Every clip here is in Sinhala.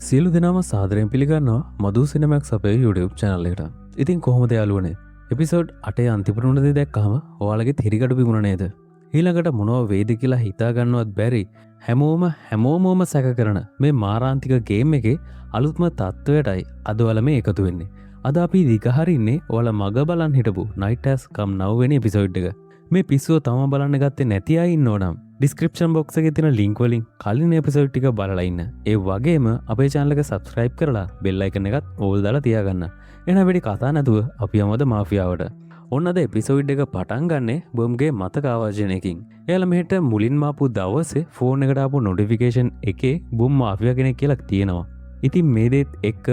සියලු දෙනාම සාදරයෙන් පිළිගන්නවා මధు සිනමැක්ස් අපේ YouTube channel එකට. ඉතින් කොහොමද යාළුවනේ? එපිසෝඩ් 8 අන්තිම තුනදී දැක්කහම ඔයාලගේ හිරිගඩු පිමුණ නේද? ඊළඟට මොනව වෙයිද කියලා හිතා ගන්නවත් බැරි හැමෝම හැමෝමම සැක කරන මේ මාරාන්තික ගේම් එකේ අලුත්ම තත්ත්වයටයි අද ඔයාලා මේ එකතු වෙන්නේ. අද අපි දිගහරින්නේ ඔයාලා මග බලන් හිටපු Night Has Come Now වෙන එපිසෝඩ් එක. මේ පිස්සුව තවම බලන්න ගත්තේ නැති අය ඉන්නෝ නම් ඩිස්ක්‍රිප්ෂන් බොක්ස් එකේ තියෙන ලින්ක් වලින් කලින් එපිසෝඩ් ටික බලලා ඉන්න. ඒ වගේම අපේ චැනල් එක සබ්ස්ක්‍රයිබ් කරලා බෙල් අයිකන් එකත් ඕල් දාලා තියාගන්න. එහෙනම් වැඩි කතා නැතුව අපි යමුද මාෆියාවට. ඔන්න අද එපිසෝඩ් එක පටන් ගන්නෙ බොම්ගේ මතක ආවර්ජනයකින්. එයාලා මෙහෙට මුලින්ම ආපු දවසේ ෆෝන් එකට ආපු නොටිෆිකේෂන් එකේ බොම් මාෆියා කෙනෙක් කියලා තියෙනවා. ඉතින් මේ දේත් එක්ක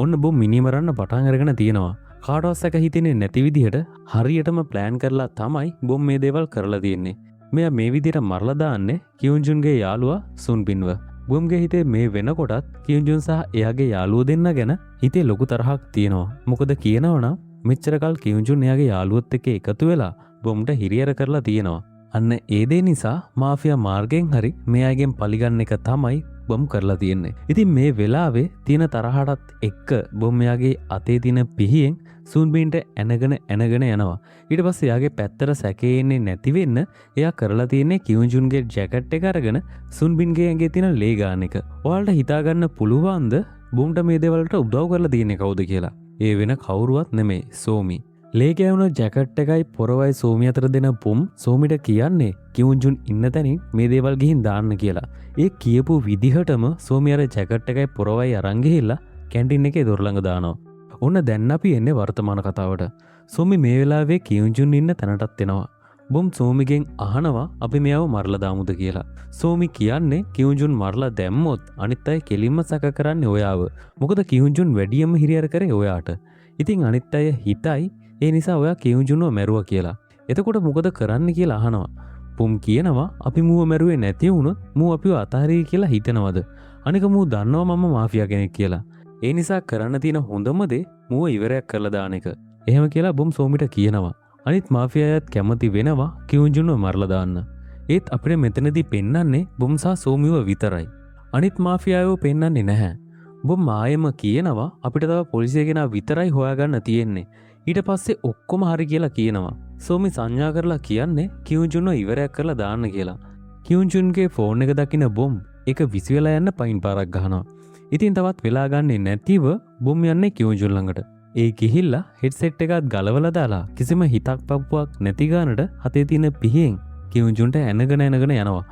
ඔන්න බොම් මිනි මරන්න පටන් අරගෙන තියෙනවා. කාටවත් සැක හිතෙන්නේ නැති විදිහට හරියටම ප්ලෑන් කරලා තමයි බොම් මේ දේවල් කරලා තියෙන්නේ. මෙයා මේ විදිහට මරලා දාන්නේ කියුන්ජුන්ගේ යාළුවා සුන්බින්ව. බොම්ගේ හිතේ මේ වෙනකොටත් කියුන්ජුන් සහ එයාගේ යාළුවෝ දෙන්න ගැන හිතේ ලොකු තරහක් තියෙනවා. මොකද කියනවනම් මෙච්චර කල් කියුන්ජුන් එයාගේ යාළුවොත් එක්ක එකතු වෙලා බොම්ට හිරියර කරලා තියෙනවා. අන්න ඒ දේ නිසා මාෆියා මාර්ගයෙන් හරි මේ අයගෙන් පලිගන්න එක තමයි බොම් කරලා තියෙන්නේ. ඉතින් මේ වෙලාවේ තියෙන තරහටත් එක්ක බොම් එයාගේ අතේ තියෙන පිහියෙන් සුන්බින්ට ඇනගෙන ඇනගෙන යනවා. ඊට පස්සේ එයාගේ පැත්තට සැකේ එන්නේ නැති වෙන්න එයා කරලා තියෙන්නේ කියුන්ජුන්ගේ ජැකට් එක අරගෙන සුන්බින්ගේ ඇඟේ තියෙන ලේ ගාන එක. ඔයාලට හිතාගන්න පුළුවන්ද බොම්ට මේ දේවල්ට උදව් කරලා තියෙන්නේ කවුද කියලා? ඒ වෙන කවුරුවත් නෙමෙයි, සෝමි. ලේ ගෑවුන ජැකට් එකයි පොරවයි සෝමි අතර දෙන බොම් සෝමිට කියන්නේ කියුන්ජුන් ඉන්න තැනින් මේ දේවල් ගිහින් දාන්න කියලා. ඒ කියපු විදිහටම සෝමි අර ජැකට් එකයි පොරවයි අරන් ගිහිල්ලා කැන්ටින් එකේ දොර ළඟ දානවා. ඔන්න දැන් අපි එන්නේ වර්තමාන කතාවට. සෝමි මේ වෙලාවේ කියුන්ජුන් ඉන්න තැනටත් එනවා. බොම් සෝමිගෙන් අහනවා අපි මෙයාව මරලා දාමුද කියලා. සෝමි කියන්නේ කියුන්ජුන් මරලා දැම්මොත් අනිත් අය කෙලින්ම සැක කරන්නේ ඔයාව. මොකද කියුන්ජුන් වැඩියම හිරියර කරේ ඔයාට. ඉතින් අනිත් අය හිතයි ඒ නිසා ඔයා කියුන්ජුන්ව මැරුවා කියලා. එතකොට මොකද කරන්න කියලා අහනවා. බොම් කියනවා අපි මූව මැරුවේ නැති වුණොත් මූ අපිව අතහරියි කියලා හිතනවද? අනික මූ දන්නවා මම මාෆියා කෙනෙක් කියලා. ඒ නිසා කරන්න තියෙන හොඳම දේ මූව ඉවරයක් කරලා දාන එක. එහෙම කියලා බොම් සෝමිට කියනවා. අනිත් මාෆියා අයත් කැමති වෙනවා කියුන්ජුන්ව මරලා දාන්න. ඒත් අපිට මෙතනදී පෙන්වන්නේ බොම් සහ සෝමිව විතරයි. අනිත් මාෆියායෝ පෙන්වන්නේ නැහැ. බොම් ආයෙම කියනවා අපිට තව පොලිසිය කෙනා විතරයි හොයාගන්න තියෙන්නේ. ඊට පස්සේ ඔක්කොම හරි කියලා කියනවා. සෝමි සංඥා කරලා කියන්නේ කියුන්ජුන්ව ඉවරයක් කරලා දාන්න කියලා. කියුන්ජුන්ගේ ෆෝන් එක දකින බොම් ඒක විසි වෙලා යන්න පයින් පාරක් ගහනවා. ඉතින් තවත් වෙලා ගන්නේ නැතිව බොම් යන්නේ කියුන්ජුන් ළඟට. ඒ ගිහිල්ලා හෙඩ්සෙට් එකත් ගලවලා දාලා කිසිම හිතක් පපුවක් නැති ගානට හතේ තියෙන පිහියෙන් කියුන්ජුන්ට ඇනගෙන ඇනගෙන යනවා.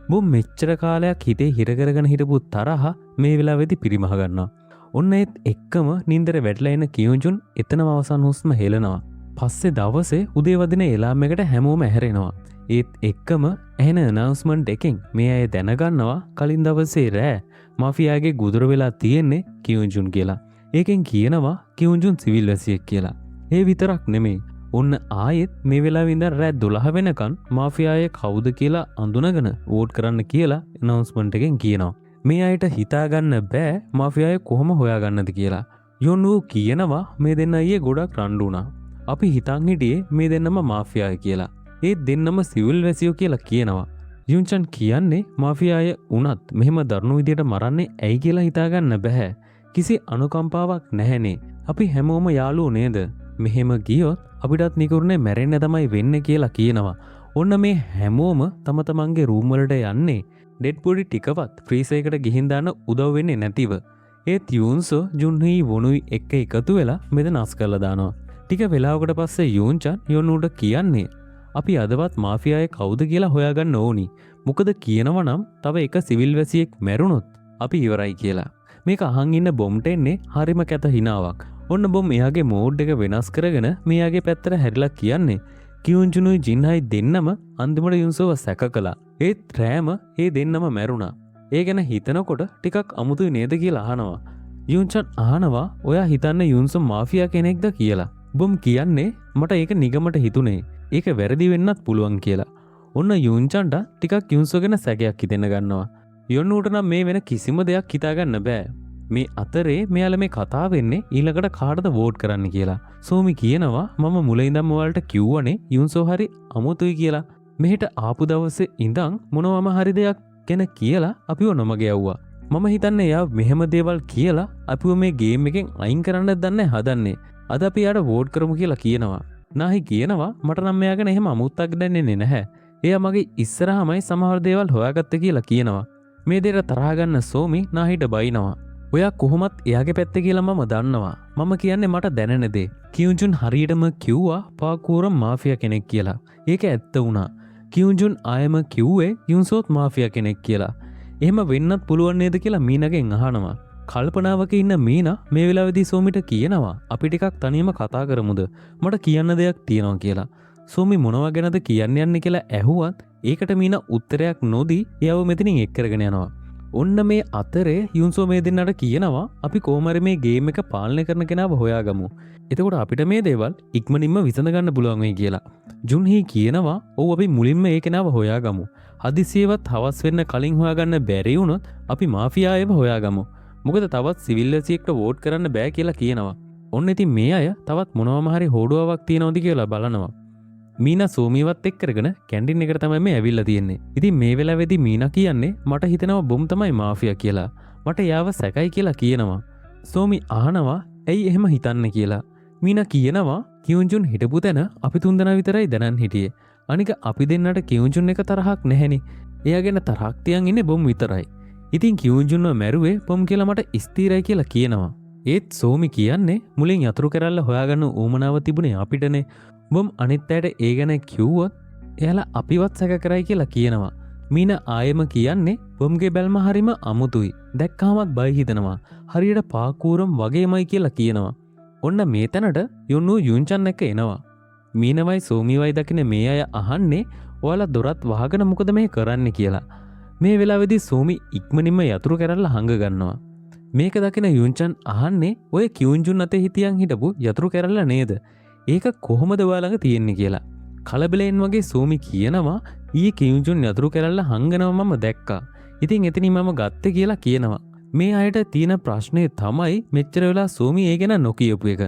බොම් මෙච්චර කාලයක් හිතේ හිර කරගෙන හිටපු තරහ මේ වෙලාවේදී පිරිමහ ගන්නවා. ඔන්න ඒත් එක්කම නින්දට වැටලා එන කියුන්ජුන් එතනම අවසන් හුස්ම හෙලනවා. පස්සේ දවසේ උදේ වදින එලාම් එකට හැමෝම ඇහැරෙනවා. ඒත් එක්කම ඇහෙන ඇනවුන්ස්මන්ට් එකෙන් මේ අය දැනගන්නවා කලින් දවසේ රෑ මාෆියාගේ ගුදුර වෙලා තියෙන්නේ කියුන්ජුන් කියලා. ඒකෙන් කියනවා කියුන්ජුන් සිවිල් වැසියෙක් කියලා. ඒ විතරක් නෙමෙයි. ඔන්න ආයෙත් මේ වෙලාවේ ඉඳන් රෑ 12 වෙනකන් මාෆියායේ කවුද කියලා අඳුනගෙන වෝට් කරන්න කියලා ඇනවුන්ස්මන්ට් එකෙන් කියනවා. මේ අයට හිතාගන්න බෑ මාෆියාය කොහොම හොයාගන්නද කියලා. යොන්වූ කියනවා මේ දෙන්න ඊයේ ගොඩක් රණ්ඩු වුණා. අපි හිතන් හිටියේ මේ දෙන්නම මාෆියාය කියලා. ඒත් දෙන්නම සිවිල් වැසියෝ කියලා කියනවා. යුන්චන් කියන්නේ මාෆියාය වුණත් මෙහෙම දරුණු විදියට මරන්නේ ඇයි කියලා හිතාගන්න බැහැ. කිසි අනුකම්පාවක් නැහැනේ. අපි හැමෝම යාළුවෝ නේද? මෙහෙම ගියොත් අපිටත් නිකරුණේ මැරෙන්න තමයි වෙන්නේ කියලා කියනවා. ඔන්න මේ හැමෝම තම තමන්ගේ රූම් වලට යන්නේ ඩෙඩ් බොඩි ටිකවත් ෆ්‍රීසර් එකට ගිහින් දාන්න උදව් වෙන්නේ නැතිව. ඒත් යූන්සෝ ජුන්හි වොනුයි එක්ක එකතු වෙලා මෙතන අස් කරලා දානවා. ටික වෙලාවකට පස්සේ යූන්චන් යොන්නුට කියන්නේ අපි අදවත් මාෆියායේ කවුද කියලා හොයාගන්න ඕනි. මොකද කියනවා නම් තව එක සිවිල් වැසියෙක් මැරුණොත් අපි ඉවරයි කියලා. මේක අහන් ඉන්න බොම්ට එන්නේ හරිම කැත හිනාවක්. ඔන්න බොම් එයාගේ මෝඩ් එක වෙනස් කරගෙන මෙයාගේ පැත්තට හැරිලා කියන්නේ කියුන්ජුනුයි ජින්හයි දෙන්නම අන්තිමට යුන්සෝව සැක කළා. ඒත් රෑම ඒ දෙන්නම මැරුණා. ඒ ගැන හිතනකොට ටිකක් අමුතුයි නේද කියලා අහනවා. යුන්චන් අහනවා ඔයා හිතන්නේ යුන්සෝ මාෆියා කෙනෙක්ද කියලා. බොම් කියන්නේ මට ඒක නිගමට හිතුනේ. ඒක වැරදි වෙන්නත් පුළුවන් කියලා. ඔන්න යුන්චන්ට ටිකක් යුන්සෝ ගැන සැකයක් හිතෙන්න ගන්නවා. යොන්නුට නම් මේ වෙන කිසිම දෙයක් හිතාගන්න බෑ. මේ අතරේ මෙයාලා මේ කතා වෙන්නේ ඊළඟට කාටද වෝට් කරන්න කියලා. සෝමි කියනවා මම මුල ඉඳන්ම ඔයාලට කිව්වනේ යුන්සෝ හරි අමුතුයි කියලා. මෙහෙට ආපු දවසේ ඉඳන් මොනවම හරි දෙයක් ගැන කියලා අපිව නොමග යව්වා. මම හිතන්නේ එයා මෙහෙම දේවල් කියලා අපිව මේ ගේම් එකෙන් අයින් කරන්න දන්නේ හදන්නේ. අද අපි එයාට වෝට් කරමු කියලා කියනවා. නාහි කියනවා මට නම් මෙයා ගැන එහෙම අමුත්තක් දැනෙන්නේ නැහැ. එයා මගේ ඉස්සරහමයි සමහර දේවල් හොයාගත්තේ කියලා කියනවා. මේ දෙයට තරහ ගන්න සෝමි නාහිට බයිනවා. ඔයා කොහොමත් එයාගේ පැත්තේ කියලා මම දන්නවා. මම කියන්නේ මට දැනෙන දේ. කියුන්ජුන් හරියටම කිව්වා පාකූරම් මාෆියා කෙනෙක් කියලා. ඒක ඇත්ත වුණා. කියුන්ජුන් ආයෙම කිව්වේ යුන්සෝත් මාෆියා කෙනෙක් කියලා. එහෙම වෙන්නත් පුළුවන් නේද කියලා මීනාගෙන් අහනවා. කල්පනාවක ඉන්න මීනා මේ වෙලාවේදී සෝමිට කියනවා අපි ටිකක් තනියම කතා කරමුද, මට කියන්න දෙයක් තියෙනවා කියලා. සෝමි මොනවා ගැනද කියන්න යන්නේ කියලා ඇහුවත් ඒකට මීනා උත්තරයක් නොදී එයාව මෙතනින් එක් කරගෙන යනවා. ඔන්න මේ අතරේ යුන්සෝ මේ දෙන්නට කියනවා අපි කොහොම හරි මේ ගේම් එක පාලනය කරන කෙනාව හොයාගමු. එතකොට අපිට මේ දේවල් ඉක්මනින්ම විසඳ ගන්න පුළුවන් වෙයි කියලා. ජුන්හි කියනවා ඔව් අපි මුලින්ම ඒ කෙනාව හොයාගමු. හදිසියෙවත් හවස් වෙන්න කලින් හොයාගන්න බැරි වුණොත් අපි මාෆියායව හොයාගමු. මොකද තවත් සිවිල් වැසියෙක්ට වෝට් කරන්න බෑ කියලා කියනවා. ඔන්න ඉතින් මේ අය තවත් මොනවම හරි හෝඩුවාවක් තියෙනවද කියලා බලනවා. මීනා සෝමිවත් එක් කරගෙන කැන්ටින් එකට තමයි මේ ඇවිල්ලා තියෙන්නේ. ඉතින් මේ වෙලාවේදී මීනා කියන්නේ මට හිතෙනවා බොම් තමයි මාෆියා කියලා. මට එයාව සැකයි කියලා කියනවා. සෝමි අහනවා ඇයි එහෙම හිතන්නේ කියලා. මීනා කියනවා කියුන්ජුන් හිටපු තැන අපි තුන්දෙනා විතරයි දැනන් හිටියේ. අනික අපි දෙන්නට කියුන්ජුන් එක තරහක් නැහැනේ. එයා ගැන තරහක් තියන් ඉන්නේ බොම් විතරයි. ඉතින් කියුන්ජුන්ව මැරුවේ බොම් කියලා මට ස්ථිරයි කියලා කියනවා. ඒත් සෝමි කියන්නේ මුලින් යතුරු කැරල්ල හොයාගන්න ඌමනාව තිබුණේ අපිටනේ. බොම් අනිත් අයට ඒ ගැන කිව්වොත් එයාලා අපිවත් සැක කරයි කියලා කියනවා. මීනා ආයෙම කියන්නේ බොම්ගේ බැල්ම හරිම අමුතුයි. දැක්කාමත් බය හිතෙනවා. හරියට පාකූරම් වගේමයි කියලා කියනවා. ඔන්න මේ තැනට යුන්නු යුන්චන් එක්ක එනවා. මීනවයි සෝමිවයි දකින මේ අය අහන්නේ ඔයාලා දොරත් වහගෙන මොකද මේ කරන්නේ කියලා. මේ වෙලාවේදී සෝමි ඉක්මනින්ම යතුරු කැරල්ල හංග ගන්නවා. මේක දකින යුන්චන් අහන්නේ ඔය කියුන්ජුන් අතේ හිටියන් හිටපු යතුරු කැරල්ල නේද? ඒක කොහොමද ඔයා ළඟ තියෙන්නේ කියලා. කලබලයෙන් වගේ සෝමි කියනවා ඊයේ කියුන්ජුන් යතුරු කැරල්ල හංගනවා මම දැක්කා. ඉතින් එතනින් මම ගත්තේ කියලා කියනවා. මේ අයට තියෙන ප්‍රශ්නේ තමයි මෙච්චර වෙලා සෝමි ඒ ගැන නොකියපු එක.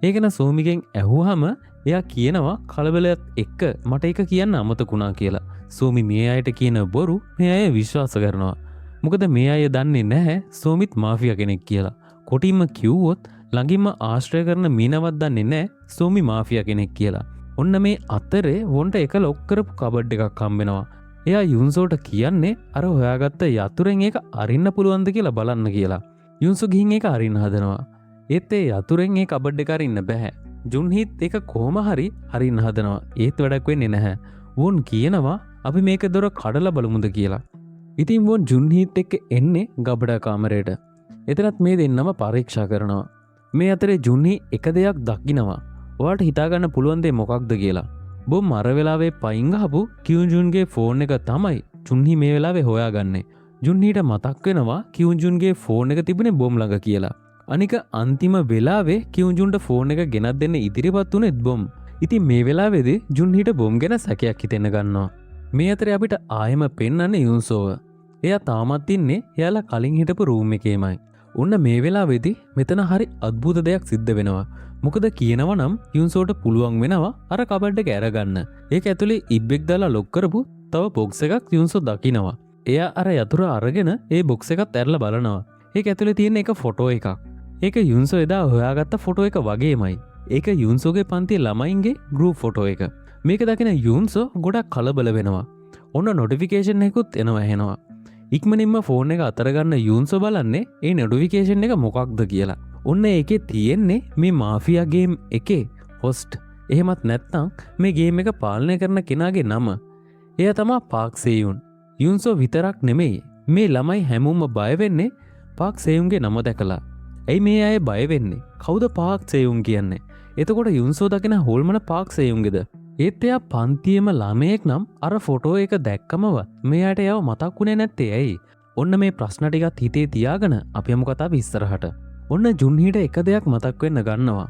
ඒ ගැන සෝමිගෙන් ඇහුවහම එයා කියනවා කලබලයත් එක්ක මට ඒක කියන්න අමතක වුණා කියලා. සෝමි මේ අයට කියන බොරු මේ අය විශ්වාස කරනවා. මොකද මේ අය දන්නේ නැහැ සෝමිත් මාෆියා කෙනෙක් කියලා. කොටින්ම කිව්වොත් ළඟින්ම ආශ්‍රය කරන මීනවත් දන්නේ නැහැ සෝමි මාෆියා කෙනෙක් කියලා. ඔන්න මේ අතරේ වොන්ට එක ලොක් කරපු කබඩ් එකක් හම්බෙනවා. එයා යුන්සෝට කියන්නේ අර හොයාගත්ත යතුරෙන් ඒක අරින්න පුළුවන්ද කියලා බලන්න කියලා. යුන්සෝ ගිහින් ඒක අරින්න හදනවා. ඒත් ඒ යතුරෙන් ඒ කබඩ් එක අරින්න බැහැ. ජුන්හිත් ඒක කොහොම හරි අරින්න හදනවා. ඒත් වැඩක් වෙන්නේ නැහැ. වොන් කියනවා අපි මේක දොර කඩලා බලමුද කියලා. ඉතින් වොන් ජුන්හිත් එක්ක එන්නේ ගබඩා කාමරයට. එතනත් මේ දෙන්නම පරීක්ෂා කරනවා. මේ අතරේ ජුන්හි එක දෙයක් දකිනවා. ඔයාලට හිතාගන්න පුළුවන් දේ මොකක්ද කියලා. බොම් අර වෙලාවේ පයින් ගහපු කියුන්ජුන්ගේ ෆෝන් එක තමයි ජුන්හි මේ වෙලාවේ හොයාගන්නේ. ජුන්හිට මතක් වෙනවා කියුන්ජුන්ගේ ෆෝන් එක තිබුණේ බොම් ළඟ කියලා. අනික අන්තිම වෙලාවේ කියුන්ජුන්ට ෆෝන් එක ගෙනත් දෙන්න ඉදිරිපත් වුණෙත් බොම්. ඉතින් මේ වෙලාවේදී ජුන්හිට බොම් ගැන සැකයක් හිතෙන්න ගන්නවා. මේ අතරේ අපිට ආයෙම පෙන්වන්නේ යුන්සෝව. එයා තාමත් ඉන්නේ එයාලා කලින් හිටපු රූම් එකේමයි. ඔන්න මේ වෙලාවේදී මෙතන හරි අద్భుත දෙයක් සිද්ධ වෙනවා. මොකද කියනවා නම් යුන්සෝට පුළුවන් වෙනවා අර කබඩ් එක අරගන්න. ඒක ඇතුලේ ඉබ්බෙක් දාලා ලොක් කරපු තව බොක්ස් එකක් යුන්සෝ දකිනවා. එයා අර යතුරු අරගෙන ඒ බොක්ස් එකත් ඇරලා බලනවා. ඒක ඇතුලේ තියෙන එක ෆොටෝ එකක්. ඒක යුන්සෝ එදා හොයාගත්ත ෆොටෝ එක වගේමයි. ඒක යුන්සෝගේ පන්ති ළමයින්ගේ ගෲප් ෆොටෝ එක. මේක දකින යුන්සෝ ගොඩක් කලබල වෙනවා. ඔන්න නොටිෆිකේෂන් එකකුත් එනවා ඇහෙනවා. ඉක්මනින්ම ෆෝන් එක අතර ගන්න යුන්සෝ බලන්නේ ඒ නොටිෆිකේෂන් එක මොකක්ද කියලා. ඔන්න ඒකේ තියෙන්නේ මේ මාෆියා ගේම් එකේ හොස්ට් එහෙමත් නැත්නම් මේ ගේම් එක පාලනය කරන කෙනාගේ නම. එයා තමා පාක් සේයුන්. යුන්සෝ විතරක් නෙමෙයි මේ ළමයි හැමෝම බය වෙන්නේ පාක් සේයුන්ගේ නම දැකලා. ඇයි මේ අය බය වෙන්නේ? කවුද පාක් සේයුන් කියන්නේ? එතකොට යුන්සෝ දකින හොල්මන පාක් සේයුන්ගේද? ඒත් එයා පන්තියේම ළමයෙක් නම් අර ෆොටෝ එක දැක්කමවත් මේ අයට එයාව මතක් වුණේ නැත්තේ ඇයි? ඔන්න මේ ප්‍රශ්න ටිකත් හිතේ තියාගෙන අපි යමු කතාව ඉස්සරහට. ඔන්න ජුන්හිට එක දෙයක් මතක් වෙන්න ගන්නවා.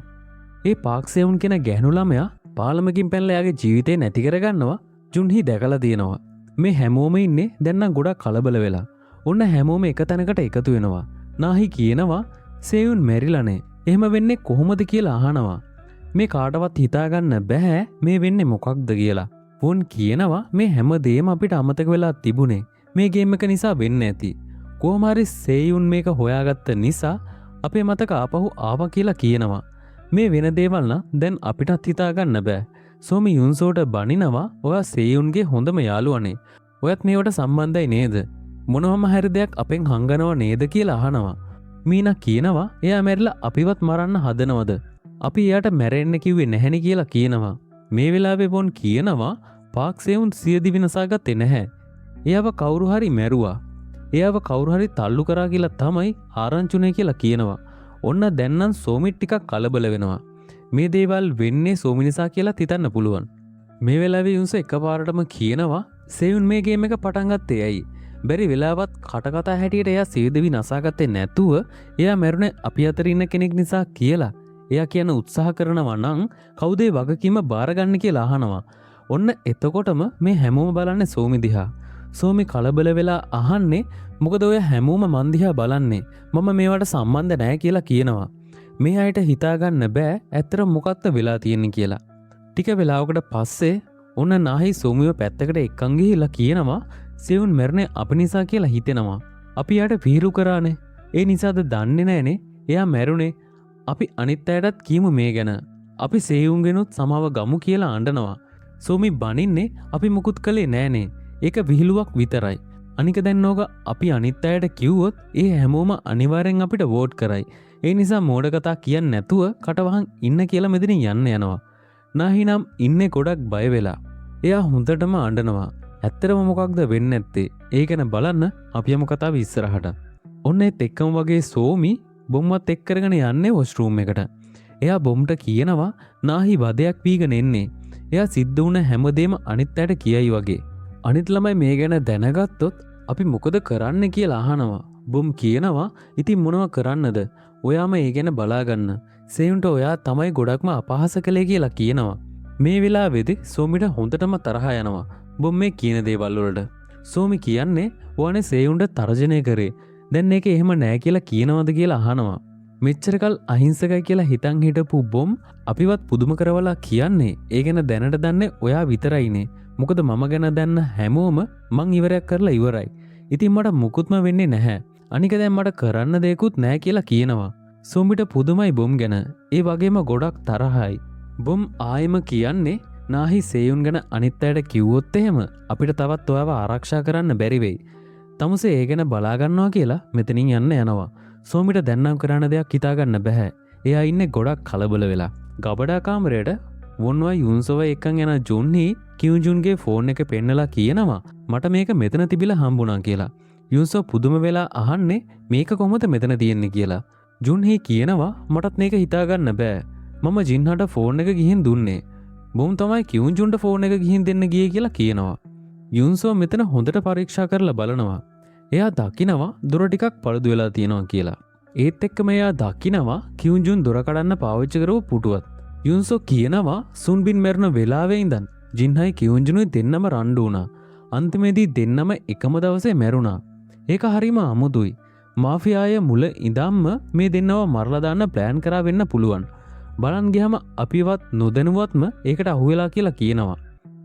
ඒ පාක් සේයුන් කියන ගැහණු ළමයා පාලමකින් පැනලා එයාගේ ජීවිතේ නැති කරගන්නවා ජුන්හි දැකලා තියෙනවා. මේ හැමෝම ඉන්නේ දැන් නම් ගොඩක් කලබල වෙලා. ඔන්න හැමෝම එක තැනකට එකතු වෙනවා. නාහි කියනවා සේයුන් මැරිලානේ. එහෙම වෙන්නේ කොහොමද කියලා අහනවා. මේ කාටවත් හිතාගන්න බැහැ මේ වෙන්නේ මොකක්ද කියලා. වොන් කියනවා මේ හැම දෙයක්ම අපිට අමතක වෙලා තිබුණේ මේ ගේම් එක නිසා වෙන්න ඇති. කොහොම හරි සේයුන් මේක හොයාගත්ත නිසා අපේ මතක ආපහු ආවා කියලා කියනවා. මේ වෙන දේවල් නම් දැන් අපිටත් හිතා ගන්න බෑ. සෝමි යුන්සෝට බනිනවා, ඔයා සේයුන්ගේ හොඳම යාළුවනේ. ඔයත් මේවට සම්බන්ධයි නේද? මොනවම හරි දෙයක් අපෙන් හංගනව නේද කියලා අහනවා. මීනා කියනවා එයා මැරිලා අපිවත් මරන්න හදනවද? අපි එයාට මැරෙන්න කිව්වේ නැහැනි කියලා කියනවා. මේ වෙලාවේ වොන් කියනවා පාක් සේවුන් සියදිවි නසාගත්තේ නැහැ. එයාව කවුරු හරි මැරුවා. එයාව කවුරු හරි තල්ලු කරා කියලා තමයි ආරංචුනේ කියලා කියනවා. ඔන්න දැන් නම් සෝමිත් ටිකක් කලබල වෙනවා. මේ දේවල් වෙන්නේ සෝමි නිසා කියලා හිතන්න පුළුවන්. මේ වෙලාවේ යුන්ස එකපාරටම කියනවා සේවුන් මේ ගේම් එක පටන් ගත්තේ ඇයි? බැරි වෙලාවත් කටකතා හැටියට එයා සියදිවි නසාගත්තේ නැතුව එයා මැරුණේ අපි අතර ඉන්න කෙනෙක් නිසා කියලා එයා කියන උත්සාහ කරනවා නම් කවුද ඒ වගකීම බාරගන්න කියලා අහනවා. ඔන්න එතකොටම මේ හැමෝම බලන්නේ සෝමි දිහා. සෝමි කලබල වෙලා අහන්නේ මොකද ඔය හැමෝම මන් දිහා බලන්නේ, මම මේවට සම්බන්ධ නෑ කියලා කියනවා. මේ අයට හිතාගන්න බෑ ඇත්තට මොකක්ද වෙලා තියෙන්නේ කියලා. ටික වෙලාවකට පස්සේ ඔන්න නාහි සෝමිව පැත්තකට එක්කන් ගිහිල්ලා කියනවා සෙවුන් මැරුණේ අපි නිසා කියලා හිතෙනවා. අපි එයාට විහිළු කරානේ. ඒ නිසාද දන්නේ නෑනේ එයා මැරුණේ. අපි අනිත් අයටත් කියමු මේ ගැන. අපි සේවුන්ගෙනුත් සමාව ගමු කියලා අඬනවා. සෝමි බනින්නේ අපි මුකුත් කළේ නෑනේ. ඒක විහිළුවක් විතරයි. අනික දැන් ඕක අපි අනිත් අයට කිව්වොත් ඒ හැමෝම අනිවාර්යෙන් අපිට වෝට් කරයි. ඒ නිසා මෝඩ කතා කියන්නේ නැතුව කටවහන් ඉන්න කියලා මෙතනින් යන්න යනවා. නාහි නම් ඉන්නේ ගොඩක් බය වෙලා. එයා හොඳටම අඬනවා. ඇත්තටම මොකක්ද වෙන්නේ නැත්තේ? ඒ ගැන බලන්න අපි යමු කතාව ඉස්සරහට. ඔන්න ඒත් එක්කම වගේ සෝමි බොම්වත් එක් කරගෙන යන්නේ වොෂ්රූම් එකට. එයා බොම්ට කියනවා නාහි වදයක් වීගෙන එන්නේ. එයා සිද්ධ වුණ හැමදේම අනිත් අයට කියයි වගේ. අනිත් ළමයි මේ ගැන දැනගත්තොත් අපි මොකද කරන්න කියලා අහනවා. බොම් කියනවා ඉතින් මොනව කරන්නද? ඔයාම ඒ ගැන බලාගන්න. සේවුන්ට ඔයා තමයි ගොඩක්ම අපහාස කළේ කියලා කියනවා. මේ වෙලාවේදී සෝමිට හොඳටම තරහ යනවා බොම් මේ කියන දේවල් වලට. සෝමි කියන්නේ ඔයානේ සේවුන්ට තර්ජනය කරේ. දැන් ඒක එහෙම නෑ කියලා කියනවද කියලා අහනවා. මෙච්චරකල් අහිංසකයි කියලා හිතන් හිටපු බොම් අපිවත් පුදුම කරවලා කියන්නේ ඒ ගැන දැනට දන්නේ ඔයා විතරයිනේ. මොකද මම ගැන දන්න හැමෝම මං ඉවරයක් කරලා ඉවරයි. ඉතින් මට මුකුත්ම වෙන්නේ නැහැ. අනික දැන් මට කරන්න දෙයක්වත් නෑ කියලා කියනවා. සෝමිට පුදුමයි බොම් ගැන. ඒ වගේම ගොඩක් තරහයි. බොම් ආයෙම කියන්නේ නාහි සේයුන් ගැන අනිත් අයට කිව්වොත් එහෙම අපිට තවත් ඔයාව ආරක්ෂා කරන්න බැරි වෙයි. තමුසේ ඒ ගැන බලා ගන්නවා කියලා මෙතනින් යන්න යනවා. සෝමිට දැන් නම් කරන්න දෙයක් හිතා ගන්න බැහැ. එයා ඉන්නේ ගොඩක් කලබල වෙලා. ගබඩා කාමරයට වොන්වයි යුන්සෝවයි එක්කන් යන ජුන්හි කියුන්ජුන්ගේ ෆෝන් එක පෙන්නලා කියනවා මට මේක මෙතන තිබිලා හම්බුණා කියලා. යුන්සෝ පුදුම වෙලා අහන්නේ මේක කොහොමද මෙතන තියෙන්නේ කියලා. ජුන්හි කියනවා මටත් මේක හිතා ගන්න බෑ. මම ජින්හට ෆෝන් එක ගිහින් දුන්නේ. බොම් තමයි කියුන්ජුන්ට ෆෝන් එක ගිහින් දෙන්න ගියේ කියලා කියනවා. යුන්සෝ මෙතන හොඳට පරීක්ෂා කරලා බලනවා. එයා දකිනවා දොර ටිකක් පළුදු වෙලා තියෙනවා කියලා. ඒත් එක්කම එයා දකිනවා කියුන්ජුන් දොර කඩන්න පාවිච්චි කරපු පුටුවත්. යුන්සෝ කියනවා සුන්බින් මැරුණ වෙලාවේ ඉඳන් ජින්හයි කියුන්ජුනුයි දෙන්නම රණ්ඩු වුණා. අන්තිමේදී දෙන්නම එකම දවසේ මැරුණා. ඒක හරිම අමුතුයි. මාෆියාය මුල ඉඳන්ම මේ දෙන්නව මරලා දාන්න ප්ලෑන් කරා වෙන්න පුළුවන්. බලන් ගියාම අපිවත් නොදැනුවත්ම ඒකට අහුවෙලා කියලා කියනවා.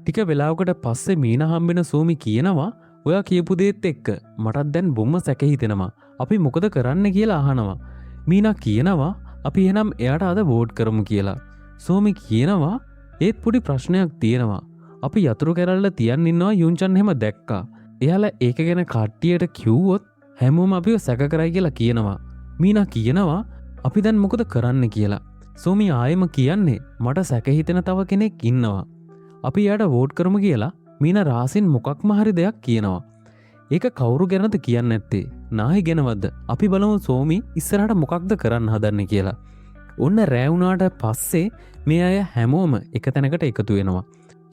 ටික වෙලාවකට පස්සේ මීනා හම්බෙන සෝමි කියනවා ඔයා කියපු දේත් එක්ක මටත් දැන් බොම්ම සැක හිතෙනවා. අපි මොකද කරන්න කියලා අහනවා. මීනා කියනවා අපි එහෙනම් එයාට අද වෝට් කරමු කියලා. සෝමි කියනවා ඒත් පොඩි ප්‍රශ්නයක් තියෙනවා. අපි යතුරු කැරල්ල තියන් ඉන්නවා යුන්චන් එහෙම දැක්කා. එයාලා ඒක ගැන කට්ටියට කිව්වොත් හැමෝම අපිව සැක කරයි කියලා කියනවා. මීනා කියනවා අපි දැන් මොකද කරන්න කියලා. සෝමි ආයෙම කියන්නේ මට සැක හිතෙන තව කෙනෙක් ඉන්නවා. අපි එයාට වෝට් කරමු කියලා මීනා රාසින් මොකක්ම හරි දෙයක් කියනවා. ඒක කවුරු ගැනද කියන්නේ නැත්තේ? නාහි ගැනවද? අපි බලමු සෝමි ඉස්සරහට මොකක්ද කරන්න හදන්නේ කියලා. ඔන්න රෑ වුණාට පස්සේ මේ අය හැමෝම එක තැනකට එකතු වෙනවා.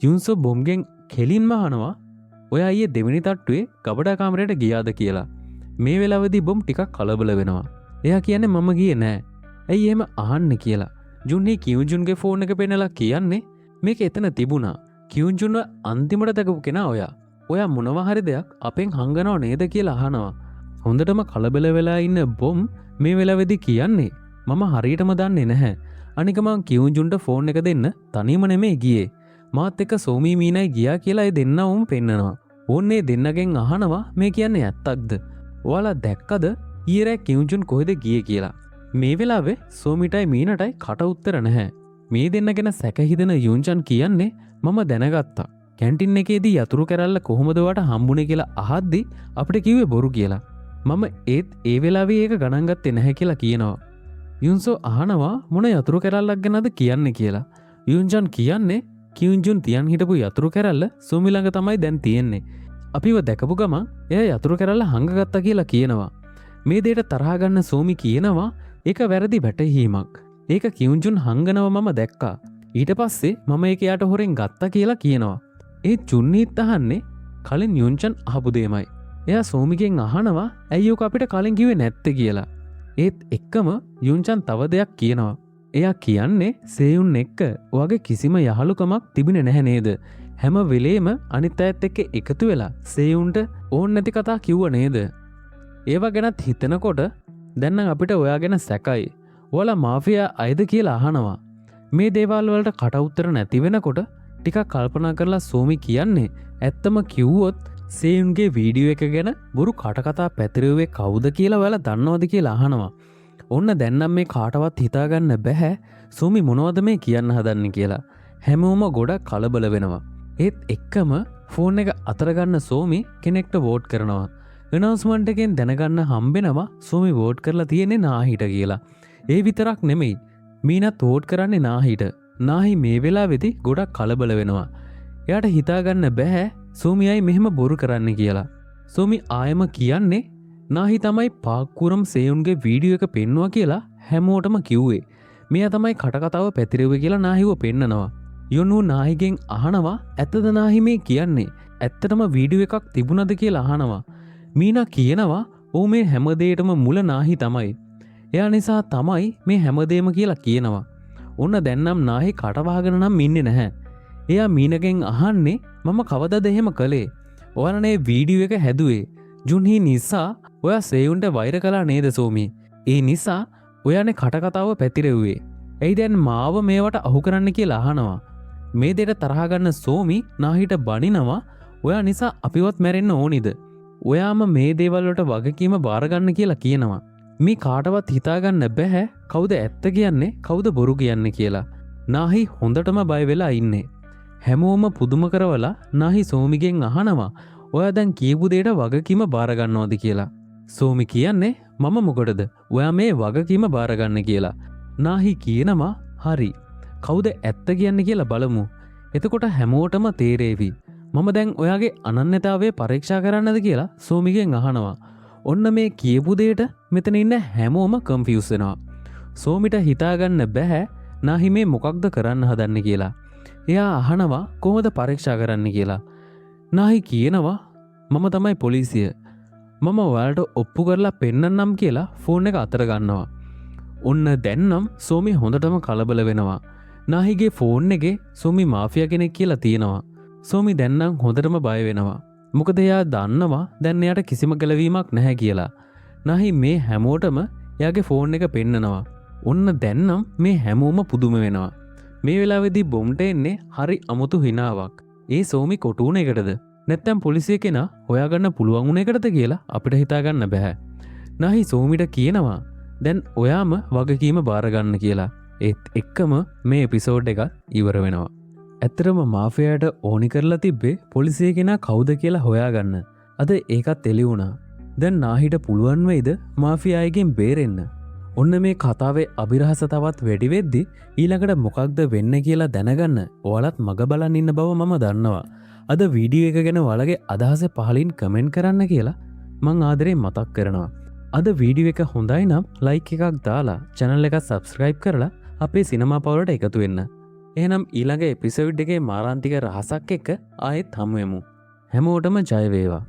යුන්සෝ බොම්ගෙන් කෙලින්ම අහනවා ඔයා ඊයේ දෙවෙනි තට්ටුවේ ගබඩා කාමරයට ගියාද කියලා. මේ වෙලාවේදී බොම් ටිකක් කලබල වෙනවා. එයා කියන්නේ මම ගියේ නෑ. ඇයි එහෙම අහන්නේ කියලා. ජුන්හි කියුන්ජුන්ගේ ෆෝන් එක පෙන්නලා කියන්නේ මේක එතන තිබුණා. කියුන්ජුන්ව අන්තිමට දැකපු කෙනා ඔයා. ඔයා මොනවා හරි දෙයක් අපෙන් හංගනව නේද කියලා අහනවා. හොඳටම කලබල වෙලා ඉන්න බොම් මේ වෙලාවේදී කියන්නේ මම හරියටම දන්නේ නැහැ. අනික මං කියුන්ජුන්ට ෆෝන් එක දෙන්න තනියම නෙමෙයි ගියේ. මාත් එක්ක සෝමි මීනයි ගියා කියලා ඒ දෙන්නවම පෙන්නනවා. ඕන්නේ දෙන්නගෙන් අහනවා මේ කියන්නේ ඇත්තක්ද? ඔයාලා දැක්කද ඊයේ රෑ කියුන්ජුන් කොහෙද ගියේ කියලා? මේ වෙලාවේ සෝමිටයි මීනටයි කට උත්තර නැහැ. මේ දෙන්න ගැන සැක හිතෙන යුන්චන් කියන්නේ මම දැනගත්තා. කැන්ටින් එකේදී යතුරු කැරැල්ල කොහොමද ඔයාට හම්බුනේ කියලා අහද්දි අපිට කිව්වේ බොරු කියලා. මම ඒත් ඒ වෙලාවේ ඒක ගණන් ගත්තේ නැහැ කියලා කියනවා. යුන්සෝ අහනවා මොන යතුරු කැරැල්ලක් ගැනද කියන්නේ කියලා. යුන්ජන් කියන්නේ කියුන්ජුන් තියන් හිටපු යතුරු කැරැල්ල සෝමි ළඟ තමයි දැන් තියෙන්නේ. අපිව දැකපු ගමන් එයා යතුරු කැරැල්ල හංගගත්තා කියලා කියනවා. මේ දෙයට තරහ ගන්න සෝමි කියනවා ඒක වැරදි වැටහීමක්. ඒක කියුන්ජුන් හංගනව මම දැක්කා. ඊට පස්සේ මම ඒක එයාට හොරෙන් ගත්තා කියලා කියනවා. ඒ චුන්නීත් අහන්නේ කලින් යුන්චන් අහපු දෙයමයි. එයා සෝමිගෙන් අහනවා ඇයි ඔක අපිට කලින් කිව්වේ නැත්තේ කියලා. ඒත් එක්කම යුන්චන් තව දෙයක් කියනවා. එයා කියන්නේ සේයුන් එක්ක ඔයාගේ කිසිම යහළුකමක් තිබුණේ නැහැ නේද? හැම වෙලේම අනිත් අයත් එක්ක එකතු වෙලා සේයුන්ට ඕන් නැති කතා කිව්ව නේද? ඒවා ගැනත් හිතනකොට දැන් නම් අපිට ඔයා ගැන සැකයි. ඔයාලා මාෆියා අයද කියලා අහනවා. මේ දේවල් වලට කට උත්තර නැති වෙනකොට ටිකක් කල්පනා කරලා සෝමි කියන්නේ ඇත්තම කිව්වොත් සේයුන්ගේ වීඩියෝ එක ගැන බොරු කටකතා පැතිරෙව්වේ කවුද කියලා ඔයාලා දන්නවද කියලා අහනවා. ඔන්න දැන් නම් මේ කාටවත් හිතාගන්න බැහැ සෝමි මොනවද මේ කියන්න හදන්නේ කියලා. හැමෝම ගොඩක් කලබල වෙනවා. ඒත් එක්කම ෆෝන් එක අතර ගන්න සෝමි කෙනෙක්ට වෝට් කරනවා. ඇනවුන්ස්මන්ට් එකෙන් දැනගන්න හම්බෙනවා සෝමි වෝට් කරලා තියෙන්නේ නාහිට කියලා. ඒ විතරක් නෙමෙයි, මීනත් වෝට් කරන්නේ නාහිට. නාහි මේ වෙලාවේදී ගොඩක් කලබල වෙනවා. එයාට හිතාගන්න බැහැ සෝමි අයි මෙහෙම බොරු කරන්න කියලා. සෝමි ආයම කියන්නේ නාහි තමයි පාක්කුරම් සේයුන්ගේ වීඩියෝ එක පෙන්නුවා කියලා හැමෝටම කිව්වේ. මෙයා තමයි කටකතාව පැතිරෙව්වේ කියලා නාහිව පෙන්නනවා. යොනු නාහිගෙන් අහනවා ඇත්තද නාහි මේ කියන්නේ? ඇත්තටම වීඩියෝ එකක් තිබුණද කියලා අහනවා. මීනා කියනවා ඔව් මේ හැම දෙයකටම මුල නාහි තමයි. එයා නිසා තමයි මේ හැමදේම කියලා කියනවා. ඔන්න දැන් නම් නාහි කටවහගෙන නම් ඉන්නේ නැහැ. එයා මීනගෙන් අහන්නේ මම කවදද එහෙම කළේ? ඔයාලනේ වීඩියෝ එක හැදුවේ. ජුන්හි නිසා ඔයා සේයුන්ට වෛර කළා නේද සෝමි? ඒ නිසා ඔයානේ කටකතාව පැතිරෙව්වේ. ඇයි දැන් මාව මේවට අහු කරන්න කියලා අහනවා. මේ දෙයට තරහ ගන්න සෝමි නාහිට බනිනවා ඔයා නිසා අපිවත් මැරෙන්න ඕනිද? ඔයාම මේ දේවල් වලට වගකීම බාරගන්න කියලා කියනවා. මේ කාටවත් හිතාගන්න බැහැ කවුද ඇත්ත කියන්නේ කවුද බොරු කියන්නේ කියලා. නාහි හොඳටම බය වෙලා ඉන්නේ. හැමෝම පුදුම කරවලා නාහි සෝමිගෙන් අහනවා ඔයා දැන් කියපු දෙයට වගකීම බාරගන්නවද කියලා. සෝමි කියන්නේ මම මොකටද ඔයා මේ වගකීම බාරගන්න කියලා. නාහි කියනවා හරි කවුද ඇත්ත කියන්නේ කියලා බලමු. එතකොට හැමෝටම තේරේවි. මම දැන් ඔයාගේ අනන්‍යතාවය පරීක්ෂා කරන්නද කියලා සෝමිගෙන් අහනවා. ඔන්න මේ කියපු දෙයට මෙතන ඉන්න හැමෝම කන්ෆියුස් වෙනවා. සෝමිට හිතාගන්න බැහැ නාහි මේ මොකක්ද කරන්න හදන්නේ කියලා. එයා අහනවා කොහොමද පරීක්ෂා කරන්න කියලා. නාහි කියනවා මම තමයි පොලිසිය. මම ඔයාලට ඔප්පු කරලා පෙන්නන්නම් කියලා ෆෝන් එක අතර ගන්නවා. ඔන්න දැන් නම් සෝමි හොඳටම කලබල වෙනවා. නාහිගේ ෆෝන් එකේ සෝමි මාෆියා කෙනෙක් කියලා තියෙනවා. සෝමි දැන් නම් හොඳටම බය වෙනවා. මොකද එයා දන්නවා දැන් එයාට කිසිම ගැලවීමක් නැහැ කියලා. නාහි මේ හැමෝටම එයාගේ ෆෝන් එක පෙන්නනවා. ඔන්න දැන් නම් මේ හැමෝම පුදුම වෙනවා. මේ වෙලාවේදී බොම්ට එන්නේ හරි අමුතු හිනාවක්. ඒ සෝමි කොටු වුණ එකටද නැත්තම් පොලිසිය කෙනා හොයාගන්න පුළුවන් වුණ එකටද කියලා අපිට හිතාගන්න බැහැ. නාහි සෝමිට කියනවා දැන් ඔයාම වගකීම බාරගන්න කියලා. ඒත් එක්කම මේ එපිසෝඩ් එකත් ඉවර වෙනවා. ඇත්තටම මාෆියාට ඕනි කරලා තිබ්බේ පොලිසිය කෙනා කවුද කියලා හොයාගන්න. අද ඒකත් එළි වුණා. දැන් නාහිට පුළුවන් වෙයිද මාෆියාගෙන් බේරෙන්න? ඔන්න මේ කතාවේ අභිරහස තවත් වැඩි වෙද්දි ඊළඟට මොකක්ද වෙන්නේ කියලා දැනගන්න ඔයාලත් මග බලන් ඉන්න බව මම දන්නවා. අද වීඩියෝ එක ගැන ඔයාලගේ අදහස පහලින් කමෙන්ට් කරන්න කියලා මං ආදරේ මතක් කරනවා. අද වීඩියෝ එක හොඳයි නම් ලයික් එකක් දාලා චැනල් එක සබස්ක්‍රයිබ් කරලා අපේ සිනමා පවුලට එකතු වෙන්න. එහෙනම් ඊළඟ එපිසෝඩ් එකේ මාරාන්තික රහසක් එක්ක ආයෙත් හමු වෙමු. හැමෝටම ජය වේවා.